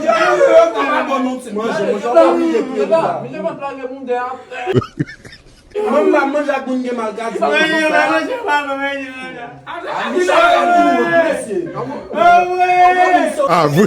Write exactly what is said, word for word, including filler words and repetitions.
manje, ah, yo, yo, yo, yo, bon, non, ti manje, manje, w pa oblije kriye konsa. Misye pa t lage moun dèyè apre. Mwen, m pa manje ak moun gen maladi. Manje, manje, manje, manje. Ah, misye, mesye. Ah, wi.